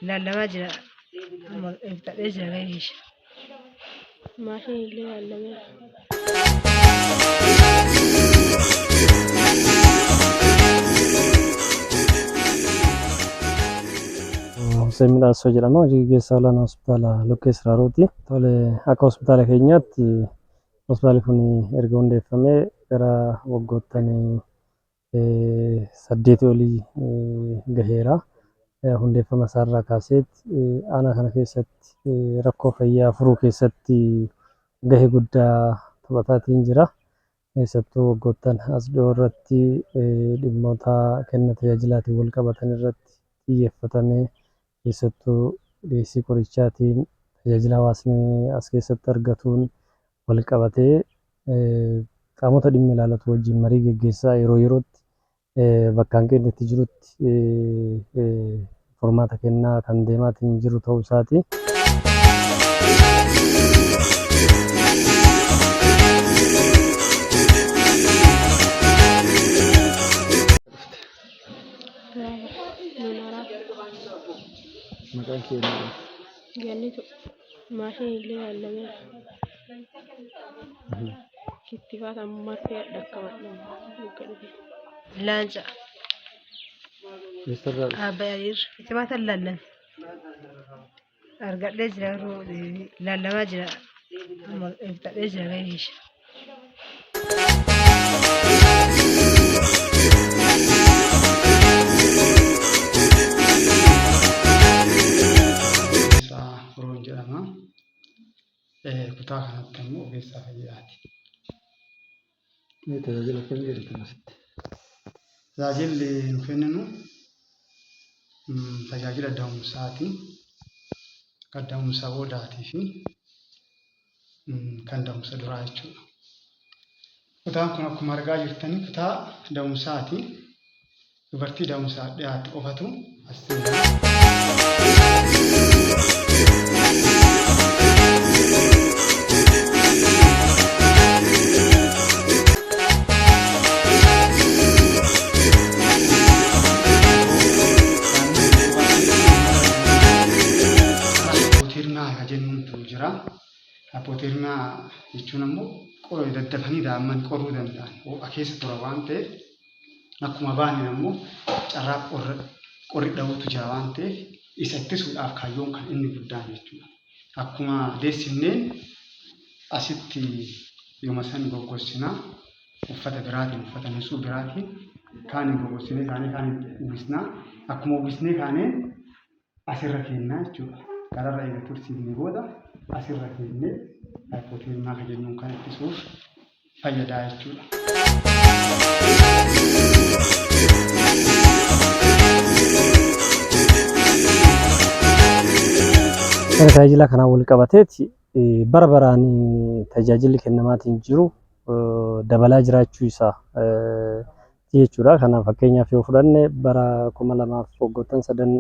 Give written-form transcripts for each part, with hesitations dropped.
Ilaalamaa jira. Amma ibsadhee jira gaheesha. Maashinii illee ilaalameera. Hussein Midhaassoo jedhama. Hojii gaggeessaa olaanaa hospitaala Lukkee Siraarooti. Tole, akka hospitaala keenyaatti hospitaalli kun erga hundeeffamee gara waggoottan 8 olii gaheera. Hundeeffama isaarraa kaaseet aanaa kana keessatti rakkoo fayyaa furuu keessatti gahee guddaa taphataatiin jira. Keessattuu waggoottan as dhiyoo irratti dhimmoota kenna tajaajilaatiin wal qabatan irratti xiyyeeffatamee, keessattuu dhiyeessii qorichaatiin tajaajila hawaasni as keessatti argatuun wal qabatee, qaamota dhimmi ilaallatu wajjin marii geggeessaa yeroo yerootti bakka hanqinni itti jirutti furmaata kennaa kan deemaatiin jiru ta'uu isaati. Nunaraa. Maqaan kee eenyu? Gannitu. Maashinii illee ilaalameera. Kittifaata marfee dhaqqabadhu dhuga dhufe. Laancaa. Eessarraa dhufte? Abbaayir. Kittifaata ilaallan. Argadhee jira garuu ilaalamaa jira. Amma ibsadhee jira gaheesha. Ogeessaa Roon jedhama. Kutaa kanatti ammoo ogeessaa fayyaati. Mee tajaajila akkamii kennitan asitti? Tajaajilli nu kenninu tajaajila da'umsaati. Kan da'umsa boodaatii fi kan da'umsa duraa jechuudha. Kutaan kun akkuma argaa jirtani kutaa da'umsaati. Dubartii da'umsaaf dhiyaatte qofatu as seena. Haayipoteermiyaa kan jennuuntu jira. Haayipoteermiyaa jechuun ammoo daddafanii daa'imman qorruu danda'an ho'a keessa tura waan ta'eef, akkuma baaniin ammoo carraa qorri dha'uutu jira waan ta'eef, isa ittisuudhaaf kaayyoon kan inni guddaan jechuudha. Akkuma deessifneen asitti yooma san goggossinaa uffata biraatiin, uffata nisuu biraatiin kaaniin goggossinee kaanee kaaniin uwwisnaa, akkuma uwwisnee kaanee asirra keennaa jechuudha. Gararra eega tursiifne booda asirra keennee haayipoteermiyaa kan jennuun kan ittisuuf fayyadaa jechuudha. Gara tajaajila kanaan wal qabateeti bara baraan tajaajilli kennamaatiin jiru dabalaa jiraachuu isaa jechuudha. Kana fakkeenyaaf yoo fudhanne, bara 2000 waggoottan sadan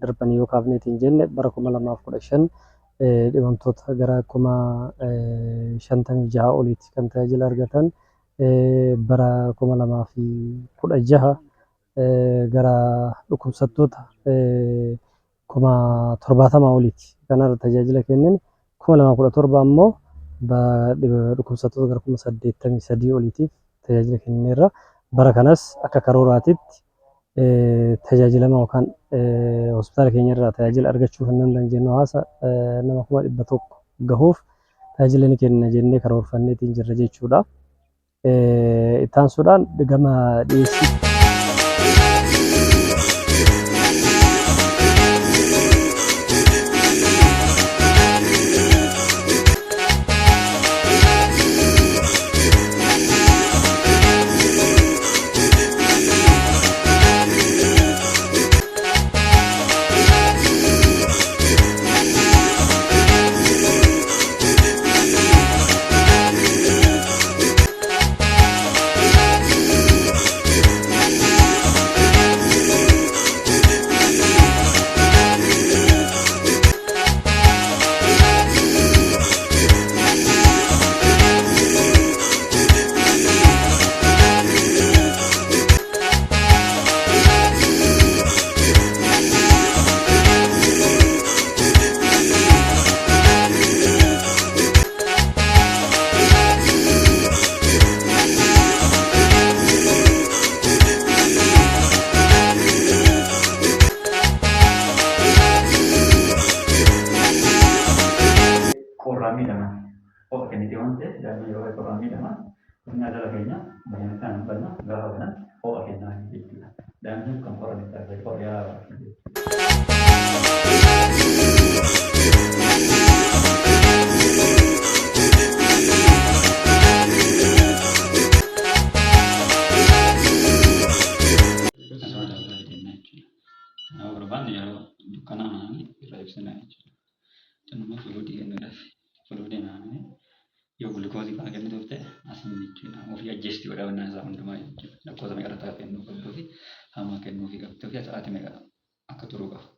darban yoo kaafneetiin jenne, bara 2015 dhibamtoota gara 56,000 oliiti kan tajaajila argatan. Bara 2016 gara dhukkubsattoota 70,000 oliiti kanarra tajaajila kennin. 2017 ammoo dhukkubsattoota gara 83,000 oliitiif tajaajila kennineerra. Bara kanas akka karooraatitti tajaajilama yookaan hospitaala keenya irraa tajaajila argachuu kan danda'an jennu hawaasa nama 100,000 gahuuf tajaajila ni kenna jennee karoorfanneetiin jirra jechuudha. Itti aansuudhaan gama dhiyeessii Ho'a kennite waan ta'eef daa'imman yeroo baay'ee qorraan miidhama. Humna jala keenya baay'inaan kan banna gaafa banan ho'a kennaa jechuudha. Daa'imni kan qorran itti qorra yaalaa jechuudha. Kanaaf dabalaa jenna jechuudha. Kanaaf barbaanne yeroo dukkanaa irra ibsina jechuudha. Kun immoo fluidii kennuudhaaf fluidii naannoo yoo gulukoosii fa'aa kennituuf ta'e asiin jechuudha. Ofii ajjeesti godha wannaan isaa hundumaa jechuudha. Lakkoofsa meeqa irratti akka kennuu qabduu fi hamma kennuufii qabduu fi sa'aatii meeqa akka turuu qabu.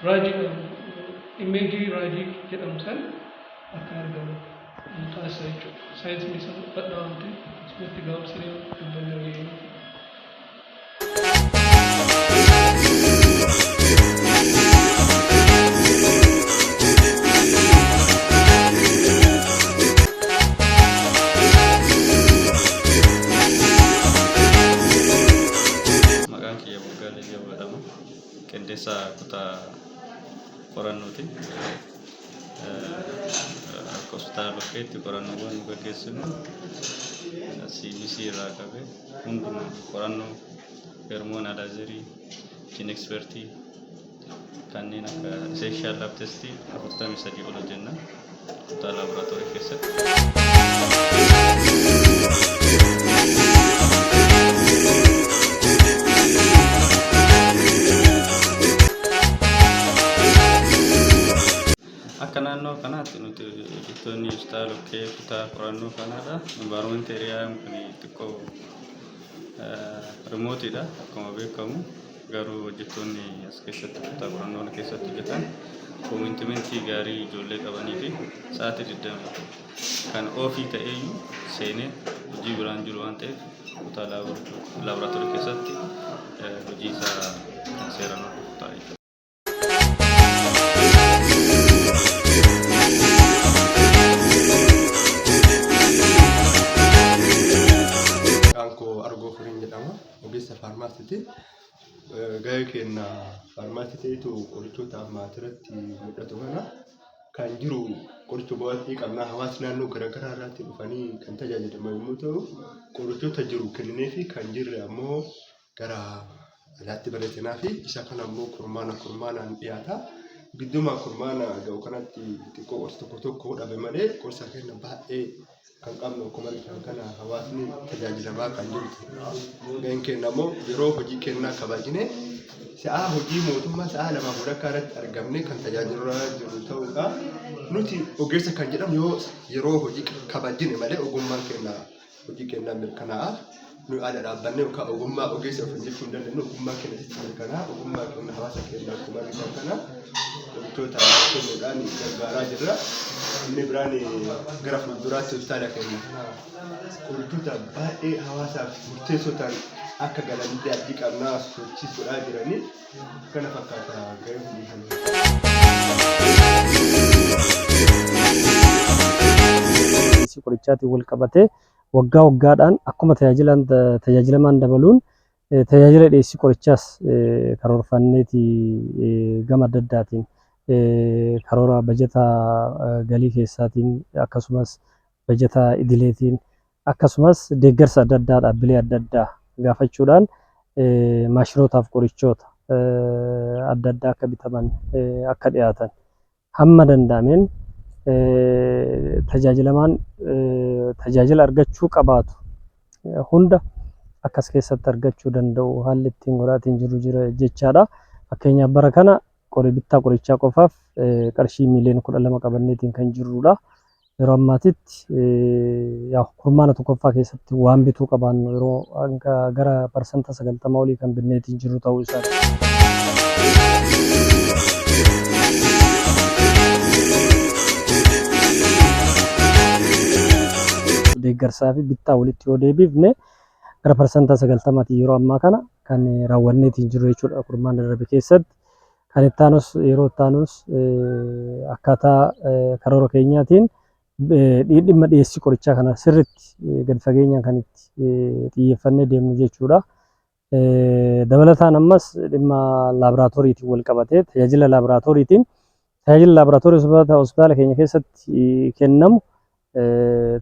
Raajii imeejii raajii jedhamu san akka argamu nu taasisa jechuudha. Saayinsiin isaa bal'aa waan ta'eef asumatti gabaabsinee dubbanne wayya. Maqaan kiyya Buggaalee jedhama. Qindeessaa kutaa qorannooti. Akka hospitaala Lukkeetti qorannoowwan nu gaggeessinu CBC irraa qabee hundumaa qorannoo hormone analyzerii, GeneXpertii kanneen akka essential lab testii 43 ol hojjenna kutaa laaboraatoorii keessatti. Akka naannoo kanaatti nuti hojjettoonni hospitaala Lukkee kutaa qorannoo kanaadha. Environment areaan kun xiqqoo remoteiidha akkuma beekamu. Garuu hojjettoonni as keessatti kutaa qorannoo kana keessatti hojjetan commitmentii gaarii ijoollee qabanii fi sa'aatii 20 kan offii ta'eeyyuu seenee hojii biraan jiru waan ta'eef kutaa laaboraatoorii keessatti hojii isaa kan seeraan hordofu ta'a jechuudha. Maqaan koo Argoo Furiin jedhama. Ogeessa faarmaasiiti. Gahee keenya faarmaasii ta'etu qorichoota amma asirratti mul'atu kana kan jiru qoricha baay'ee qabna. Hawaasni naannoo garaagaraa irraatti dhufanii kan tajaajilaman yommuu ta'u, qorichoota jiru kenninee fi kan jirre ammoo gara alaatti barreessinaa fi isa kana immoo kurmaana kurmaanaan dhiyaata. Gidduma kurmaana ga'u kanatti xiqqoo qorsi tokko tokko dhabe malee qorsa keenya baay'ee kan qabnu akkuma argitan kana hawaasni tajaajilamaa kan jirtu. Gaheen keenya immoo yeroo hojii kennaa kabajne sa'aa hojii mootummaa sa'aa lamaaf walakkaa irratti argamne kan tajaajilaa jiru ta'uudha. Nuti ogeessa kan jedhamu yoo yeroo hojii kabajne malee ogummaan keenya hojii keenyaan mirkanaa'a. Nu ala dhaabbannee yookaan ogummaa ogeessa ofiin jechuu hin dandeenyu. Ogummaa keenya sitti mirkanaa'a. Ogummaa keenya hawaasa keenya akkuma argitan kana qorichoota kennuudhaan gargaaraa jirra. Inni biraan gara fuulduraatti hospitaala keenya kana qorichoota baay'ee hawaasaaf murteessoo ta'an akka galanillee abdii qabnaa sochiis godhaa jiranii kana fakkaata gahee hojii keenya. Qorichaatiin wal qabatee waggaa waggaadhaan akkuma tajaajilan tajaajilamaan dabaluun tajaajila dhiyeessii qorichaas karoorfanneeti gama adda addaatiin karoora bajata galii keessaatiin, akkasumas bajata idileetiin, akkasumas deeggarsa adda addaa dhaabbilee adda addaa gaafachuudhaan maashinootaaf qorichoota adda addaa akka bitaman, akka dhiyaatan, hamma danda'ameen tajaajilamaan tajaajila argachuu qabaatu hunda akkas keessatti argachuu danda'u haalli ittiin godhaatiin jiru jira jechaadha. Fakkeenyaaf bara kana qori bittaa qorichaa qofaaf qarshii miiliyoona 12 qabanneetiin kan jirrudha. Yeroo ammaatitti kurmaana tokkoffaa keessatti waan bituu qabaannu yeroo hanga gara parsanta 90 olii kan binneetiin jiru ta'uu isaati. Deeggarsaa fi bittaa walitti yoo deebifne gara parsanta 90 yeroo ammaa kana kan raawwanneetiin jiru jechuudha kurmaana darbe keessatti. Kan itti aanus yeroo itti aanus akkaataa karoora keenyaatiin dhimma dhiyeessii qorichaa kana sirriitti gadi fageenyaan kan itti xiyyeeffannee deemnu jechuudha. Dabalataan ammas dhimma laaboraatooriitiin wal qabatee tajaajila laaboraatooriitiin tajaajila laaboraatoorii hospitaala keenya keessatti kennamu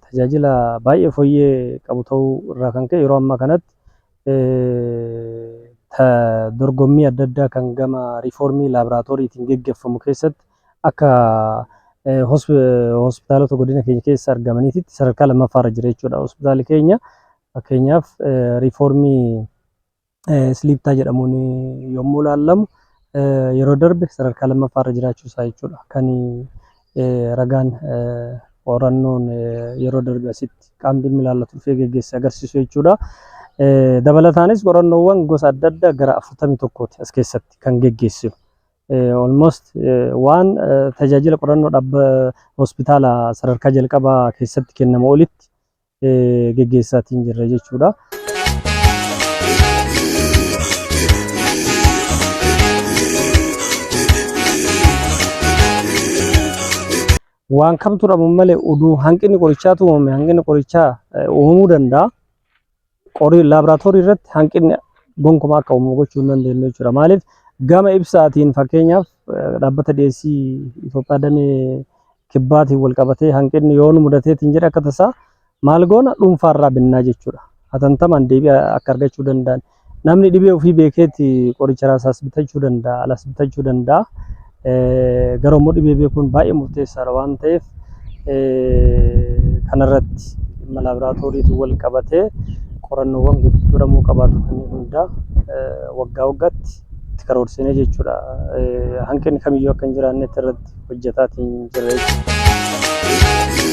tajaajila baay'ee fooyyee qabu ta'uu irraa kan ka'e yeroo ammaa kanatti dorgommii adda addaa kan gama riifoormii laaboraatooriitiin geggeeffamu keessatti akka hospitaalota godina keenya keessa argamaniitti sadarkaa lammaffaarra jira jechuudha. Hospitaalli keenya fakkeenyaaf riifoormii SLIPTA jedhamuun yommuu ilaallamu yeroo darbe sadarkaa lammaffaarra jiraachuu isaa jechuudha. Kan ragaan qorannoon yeroo darbe asitti qaamni dhimmi ilaallatu dhufee geggeesse agarsiisu jechuudha. Dabalataanis qorannoowwan gosa adda addaa gara 41ti as keessatti kan geggeessinu. Almost waan tajaajila qorannoo dhaabba hospitaala sadarkaa jalqabaa keessatti kennamu olitti geggeessaatiin jirra jechuudha. Waan kamtu dhabamu malee oduu hanqinni qorichaatu uumame hanqinni qorichaa uumamuu danda'a. Qorii laaboraatoorii irratti hanqinni gonkumaa akka uumamu gochuu hin dandeenyu jechuudha. Maaliif gama ibsaatiin fakkeenyaaf dhaabbata dhiyeessii Itoophiyaa damee kibbaatiin wal qabatee hanqinni yoo nu mudateetiin jedhe akka tasaa maal goona dhuunfaarraa binnaa jechuudha. Hatantamaan deebii akka argachuu danda'an. Namni dhibee ofii beekeeti qoricha raasaas bitachuu danda'a, alas bitachuu danda'a. Garuu immoo dhibee beekuun baay'ee murteessaadha waan ta'eef kanarratti dhimma laaboraatooriitiin wal qabatee qorannoowwan godhamuu qabaatu kanneen hundaa waggaa waggaatti itti karoorsinee jechuudha. Hanqinni kamiyyuu akka hin jiraannetti irratti hojjetaatiin jira jechuudha.